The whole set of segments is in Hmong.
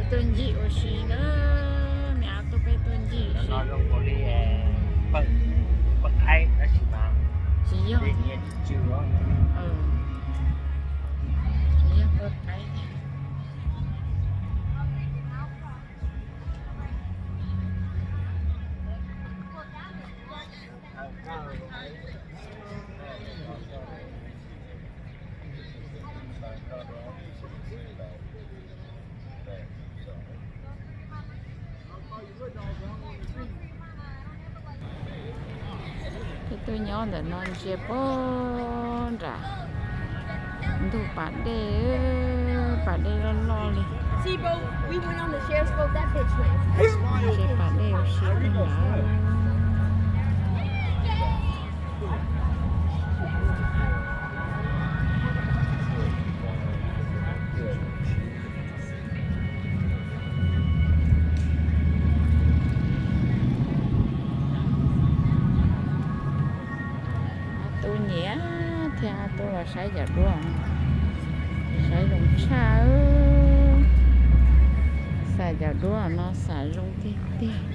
Tuaj ncig ua si na, me ab tuaj peb tuaj ncig ua si. Tsis yog, tsis yog pawg qaib. Peb tuaj nyob ntawm no ntsia puag nram ntug pas dej, pas dej loj loj li. Ntsia pas dej ua si puag nrad. Ob tug nyiam thiab, ob tug los saib cov duab, saib zoo tshaj. Xav cov duab no xav zoo tiag tiag.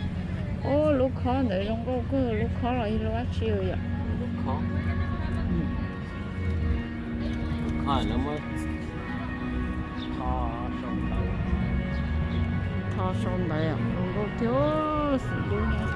Ub, lub khob ntawd zoo nkauj kawg, lub khob los yog lub dab tsi yom? Tho sau ntawv zoo nkauj thiab, xim dub thiab.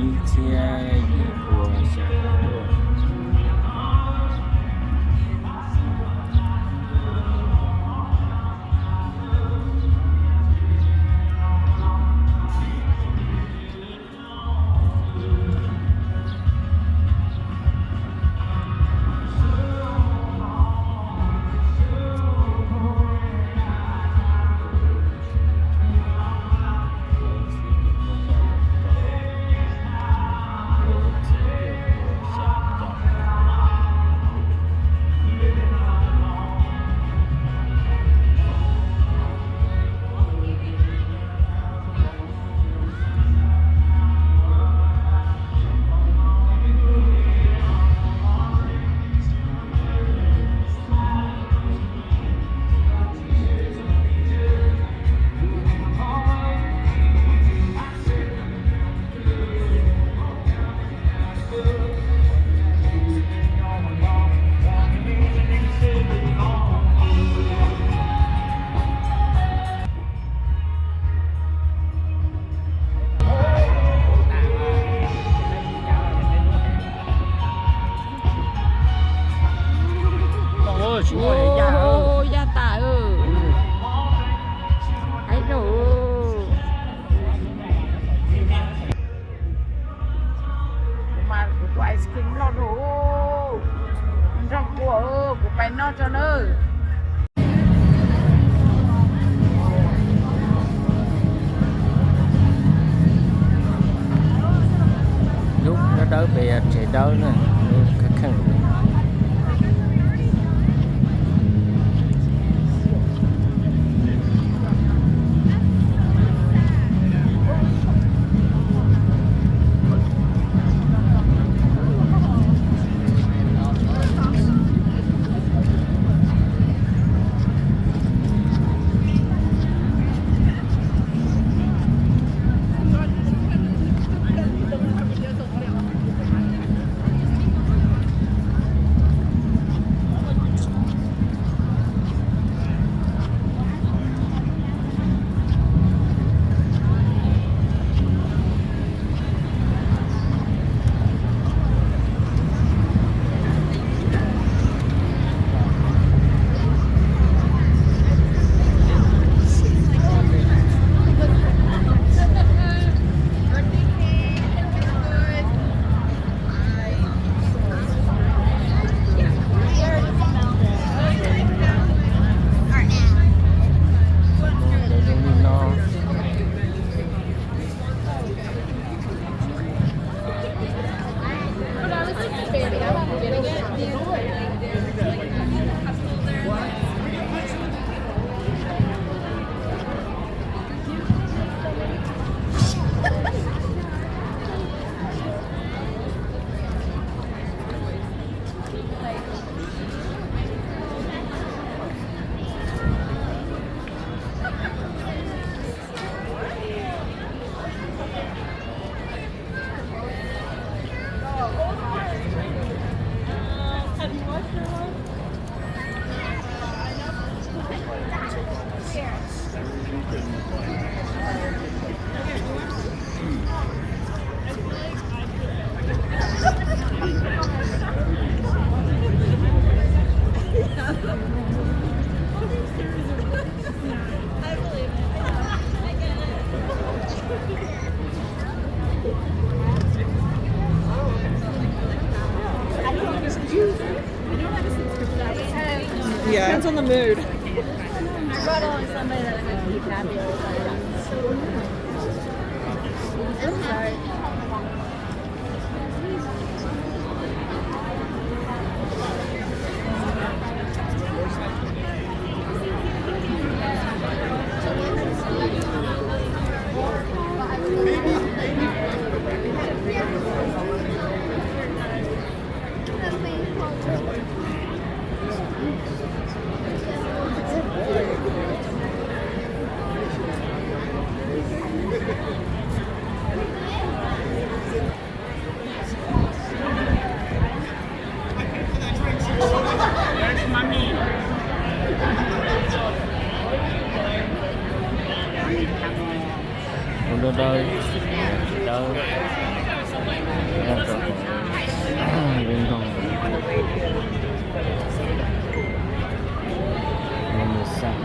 Ib txhiab yim pua xya caum. Yaj tas, ib rau. Kuv mas kuv tus ice cream loj dua, nrog kuv, kuv pais noj tso nawb. Lub dawb dawb pem yog tsev dawb na, lub kheej kheej. In the mood. I brought along somebody that I have to be happy all the time. Oops, sorry. Ua dawb dawb, tsis dawb, nyob rau hauv lub nroog Lub Nus Xaj.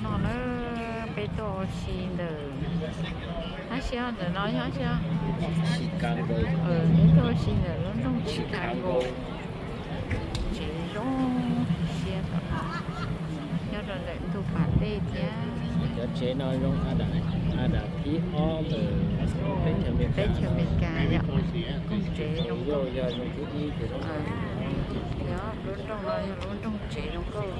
No na, peb tuaj ua si ntawm, tab sis ntawm no yog, peb tuaj ua si ntawm lub nroog Chicago. Tsev zoo siab, nyob rau ntawm ntug pas dej thiab. Cov tsev no zoo a dam, a dam thib ob ntawm teb chaws Amelikas yom. Koog tsev zoo nkauj. Yog lub nroog no yog lub nroog tsev zoo nkauj.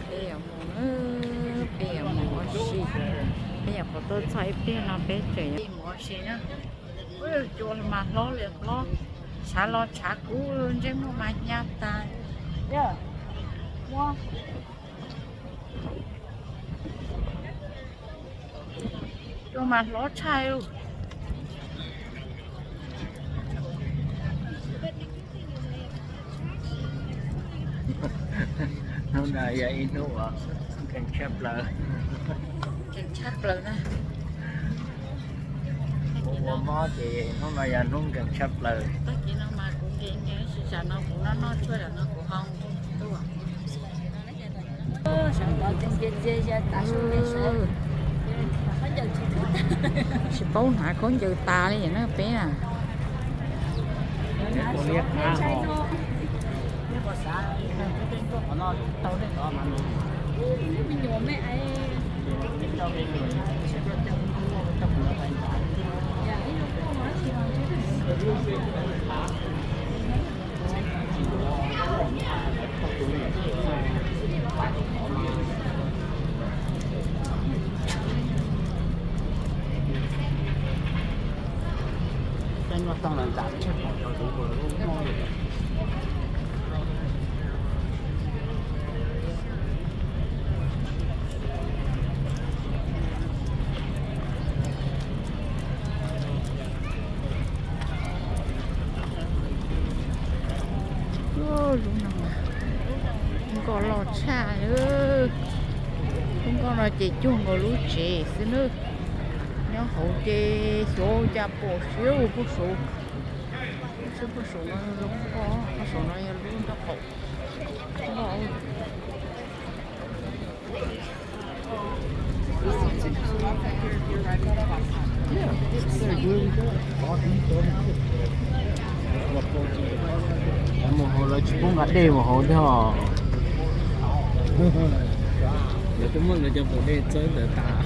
Peb yuav mus, peb yuav mus ua si, peb yuav puas tuaj txog ib pliag no peb tseem yuav mus ua si na. Cua los mas hlob li hlob, tshav los tshav kub, ntsej muag mas hnyav tas. Cua mas hlob tshaj li. Hnub no yog ib hnub uas nkees tshaj plaws. Nkees tshaj plaws na. Ua ua mob ces hnub no yog hnub nkees tshaj plaws. Tag kis no mas kuv nkees nkees, tam sim no kuv noj noj tshuaj, tam sim no kuv ho nkees tuaj. Tsis paub hnav khaub ncaws tas li na peb na. Peb noj tau los ntsam tshaj pom rau tus ua lub mob li. Ces cuag nkaus lub tsev xwb nawb. Nyob hauv ces xyov cas pom siab ua pug saum. Siab pug saum no zoo nkauj, pug saum no yog lub ncauj qaum. Mus hauv lawv tsis pub nqa dej mus hauv thiab os. Lawv twb muab lawv cov pum dej txawb ntawd tas.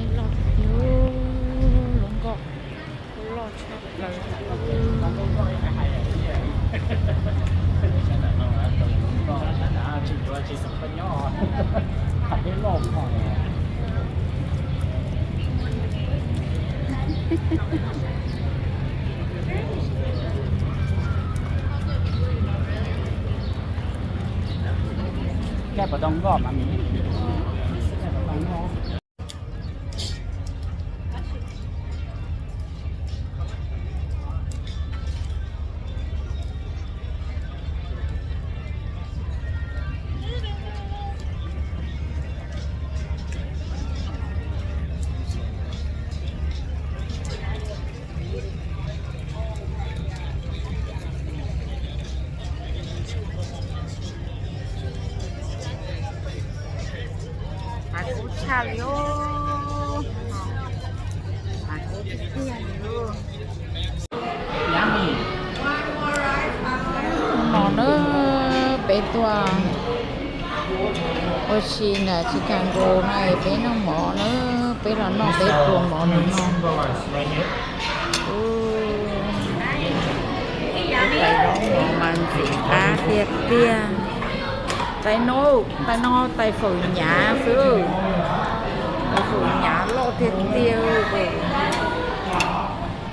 Loj tiag, lub nkoj loj tshaj plaws. Hav kub tshaj li os. Hav kub tiag tiag li os. Mov na, peb tuaj ua si nram Chicago no es peb noj mov na, peb los noj peb pluas mov no no. Tais zaub no mas ntxim qab tiag tiag. Tais no, tais no tais fawm nyav xwb. Tais fawm nyav loj tiag tiag.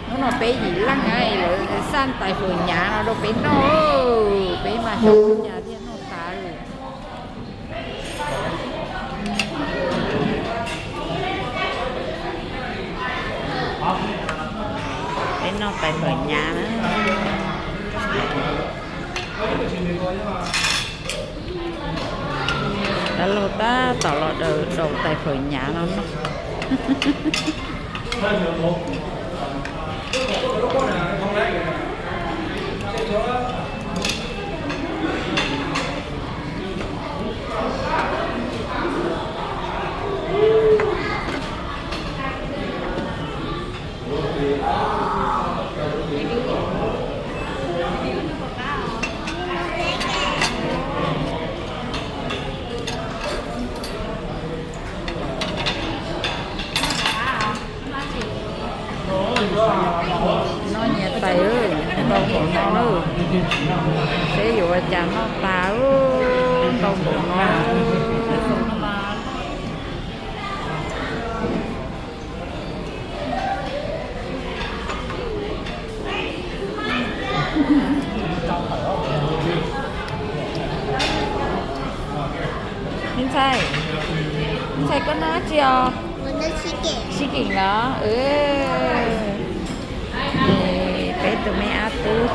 Hnub no peb yim leej lawv xa tais fawm nyav no rau peb noj, peb mas xyov cas thiaj noj tas. Peb noj tais fawm nyav na. Dab laug tab tom los daws daus tais fawm nyav no noj. Noj nyias tais, ntau npaum no, seb yuav ua cas noj tas, ntau npaum no. Me ntxhais, me ntxhais koj noj dab tsi os? Sib keem los? Peb tus me a tub,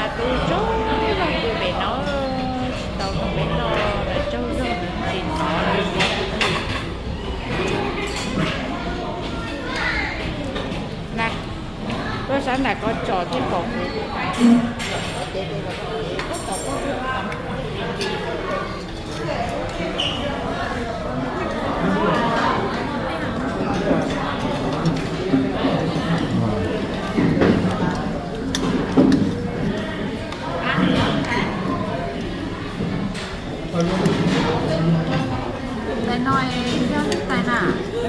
a tub tsaug zog pw pem no, tsis tau nrog peb noj, tsaug zog tsis hnov li. Na, tuaj sab nram ko tso thiaj pom kuv. Tais no yog leej tais na? Tus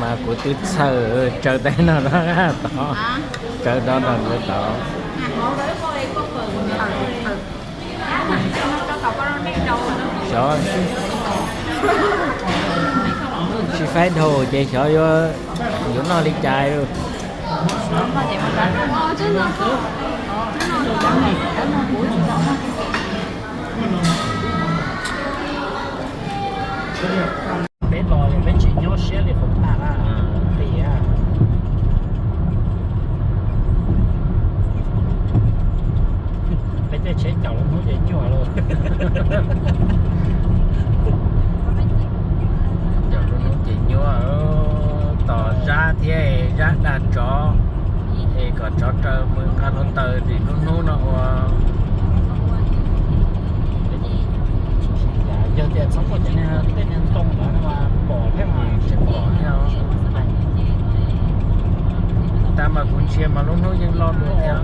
Mas kuv twb txhawj, tsaws tej no rau tod, tsaws rau nram ntawd tod. Xyov tsis faib dhau ces xyov yuav, yuav noj li cas. Peb los peb tsis nyuaj siab li qhov tag na. Tias peb tej tsheb caum lub hnub ces nyuaj lauj. Caum lub hnub ces nyuaj, tos zab thiab zab dag tsov, es kom tsov raws mus nqa hluav taws tim lub hnub no ua. Yog tias txhob pom cov niag tej niag ntoo ntawd no mas pom thiab mas tsis pom thiab. Tab mas kuv ntsia mas lub hnub yeej loj dua thiab.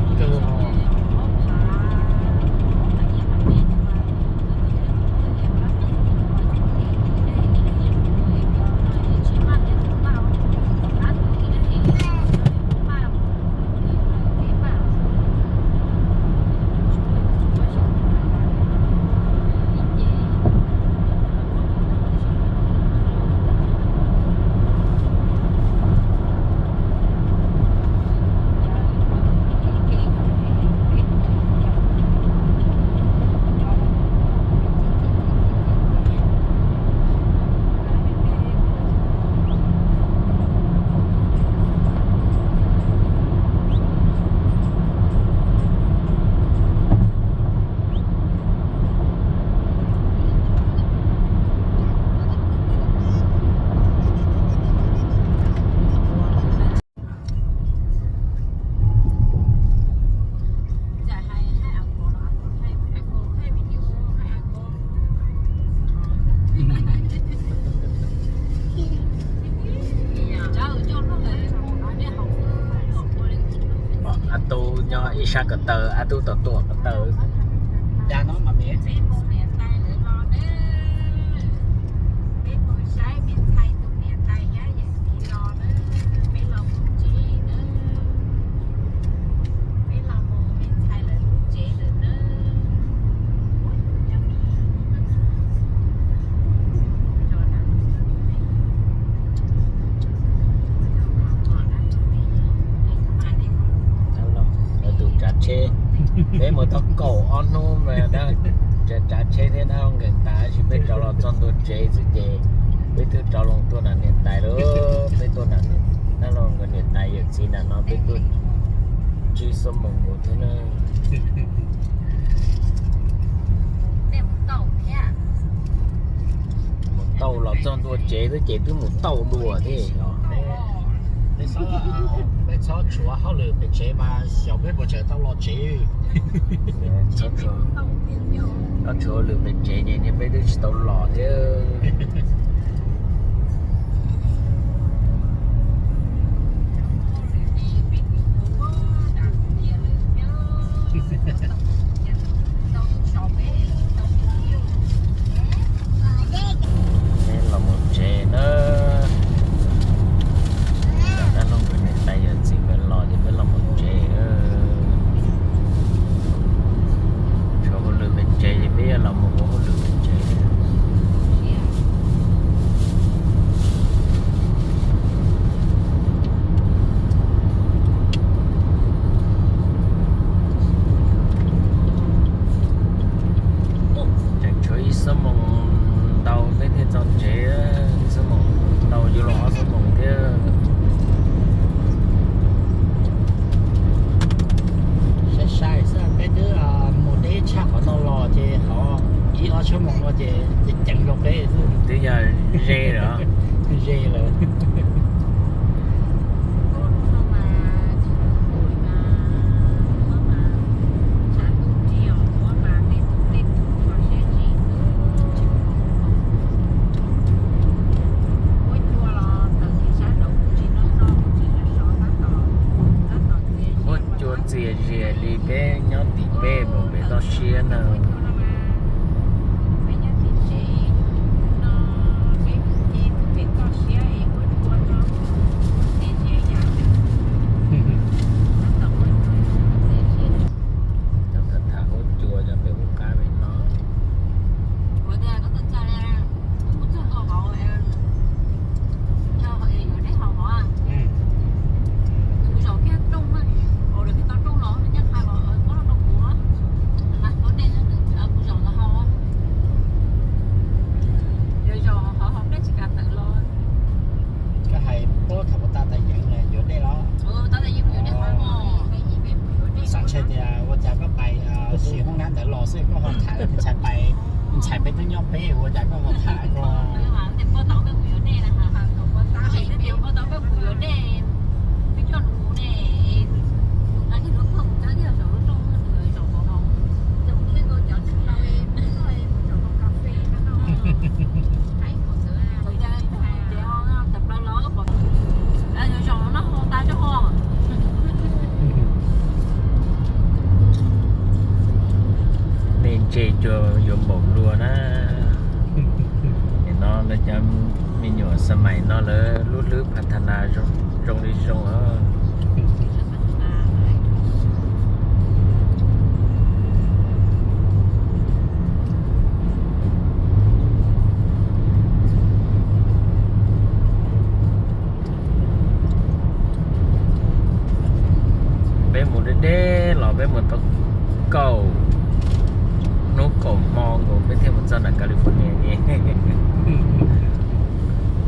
A tub nyob ib sab ko taw, a tub tom tuam ko taw. Lawv tus tsav tsheb, peb mus tau kaum ob hnub mas tsav tsheb thiab dab laug nkees tas, tab sis peb rov los txog ntua tsev xwb ces peb twb rov los tuaj nram niam tais lawm. Peb tuaj nram dab laug nkawd niam tais yawm txiv nram no peb tuaj tsib xuab moos nkaus thiab na. Mus tau los txog ntua tsev xwb ces twb mus tau dua thiab os. Peb txhob tshuav hauj lwm pem tsev mas xyov peb puas tseem tau los tsev. Txhob tshuav hauj lwm pem tsev ces niag peb twb tsis tau los thiab. Peb los mus tsev na. Dab laug nkawd niam tais yawm txiv nkawd los ces peb los mus tsev. Tshuav hauj lwm pem tsev ces peb yuav los mus ua hauj lwm pem tsev. Tseem tshuav ib xuab moos ntau peb thiaj txog tsev, ib xuab moos ntau yuav los ob xuab moos thiab. Sai sai xwb, peb twb mus deb tshaj qhov no los ces qhov ib ob xuab moos no ces ceev rau peb xwb. Twb yog ze lawm. Ze lawm. Muab cua txias zias li peb nyob tim peb mus pem toj siab na. Ntxhais peb twb nyob peb ua cas koj mus tham ko. Nej ntse cuag yuav npaum luaj na. Nim no lawv cov me nyuam xab mais no lawv lub hlwb pha tha nas zoo li zoo os. Peb mus deb deb los peb mus tau kaum hnub kaum hmo nkaus peb thiaj mus txog nram California ces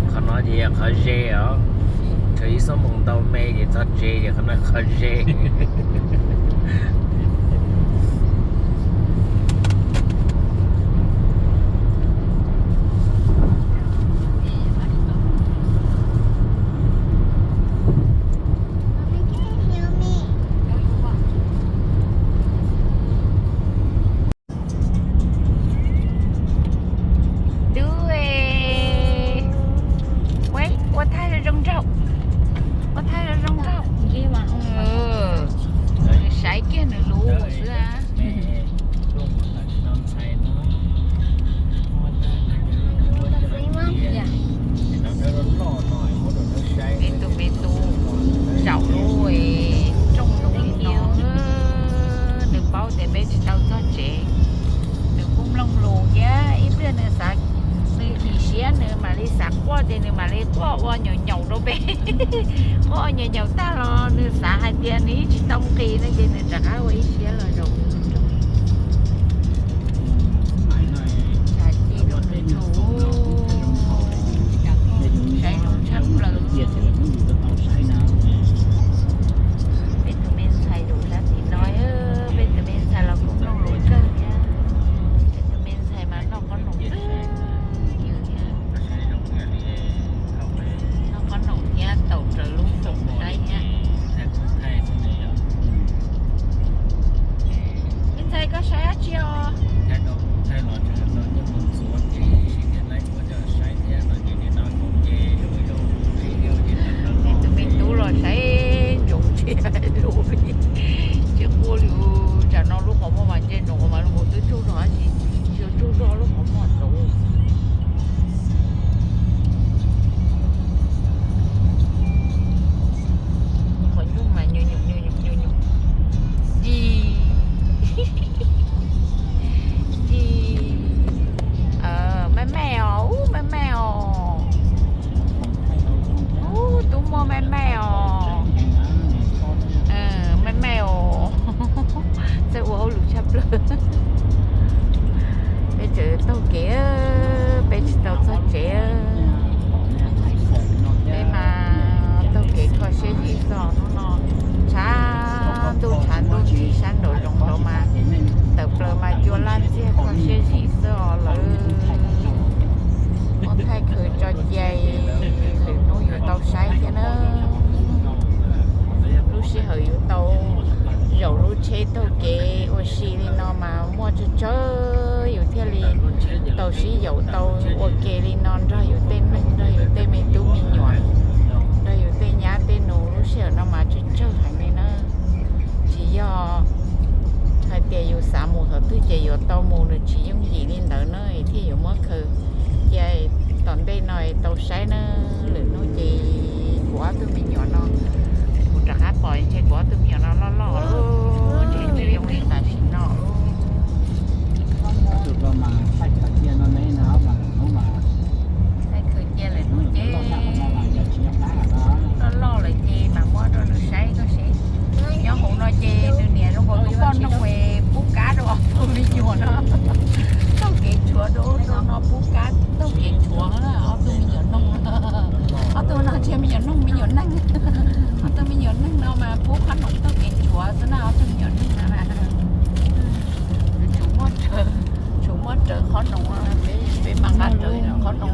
qhov no ces yog qhov ze os. Tshuav ib xuab moos ntau me ces txog tsev ces qhov no qhov ze. Dub, ua thaij zoo zoo nraug, ua thaij zoo zoo nraug. Nws saib kiag nws lub xwb. Peb tus me tub zaum lub rooj zoo li no, nws paub tias peb tsis tau txog tsev, nws kuj mloog lus thiab ib pliag nws xav, nws chim siab nws mam li xav quaj ces nws mam li quaj ua nyaum nyaum rau peb. Quaj ua nyaum nyaum tag los nws xav hais tias nws yeej tsis tau nqis no ces nws rov qab ua ib siab los zaum. Tsa ci rau nws tug, saib zoo tshaj plaws. Peb tus me ntxhais zaum sab tim no, peb tus me ntxhais los kuj mloog lus kawg thiab. Peb tus me ntxhais mas noj qhob noom kawg, noj qhob noom thiab taum raws lub foom saib thiab. Me ntxhais koj saib dab tsi os? Peb tus me tub los saib ntsoov ntsia lus li, tsis quaj li. Tsam no lub qhov muag mas ntsej nroos mas lub qhov twb tsuj zog tab sis tsis tsuj zog lub qhov muag tod. Qhov nyuj mas nyuam nyuam nyuam nyuam nyuam nyuam. Ci, ci, me me os, ub me me os. Ub tub muaj me me os. Me me os. Txawj ua hauj lwm tshaj plaws. Peb tseem taug kev, peb tsis tau txog tsev. Peb mas taug kev kho siab zim xwb os hnub no. Tshav ntuj tshav ntuj ntsig sab nraum zoov nraud mas tawm plaws mas cua laj ntxiag kho siab zim xwb os lawv. Muab thaij khwv tso cia lwm hnub yuav tau saib thiab na. Lub sij hawm yuav tau zaum lub tsheb taug kev ua si li no mas muaj tsawg tsawg yus thiaj li tau sib yaum tau ua ke li no nrog yus tej neeg, nrog yus tej me tub me nyuam, nrog yus tej nyab tej nus. Lub sij hawm no mas tsawg tsawg heev li na. Tsis yog hais tias yus xav mus thaum twg ces yuav tau mus, nws tsis yooj yim li ntawd na, thiaj yuav muab khaws cia tom ntej no tau saib na. Lwm hnub ces kuv ob tug me nyuam no, kuv rov qab pom ntshe kuv ob tug me nyuam no loj loj lawm, ntshe tsis zoo li tam sim no. Thaij khwv cia lwm hnub ces loj loj lawm ces mam muab rau nws saib koj seb. Nyob hauv no ces nws niam zoo nkaus tus poj noog pub kab rau ob tug me nyuam no. Taug kev tshuav rau no pub kab taug kev tshuav ob tug me nyuam noog. Ob tug no tsis yog me nyuam noog, me nyuam neeg. Ob tug me nyuam neeg no mas pub qhob noom taug kev tshuav xwb na, ob tug me nyuam neeg no na. Yuav tsum muaj raws. Muab raws qhov no, peb mam nqa raws qhov no.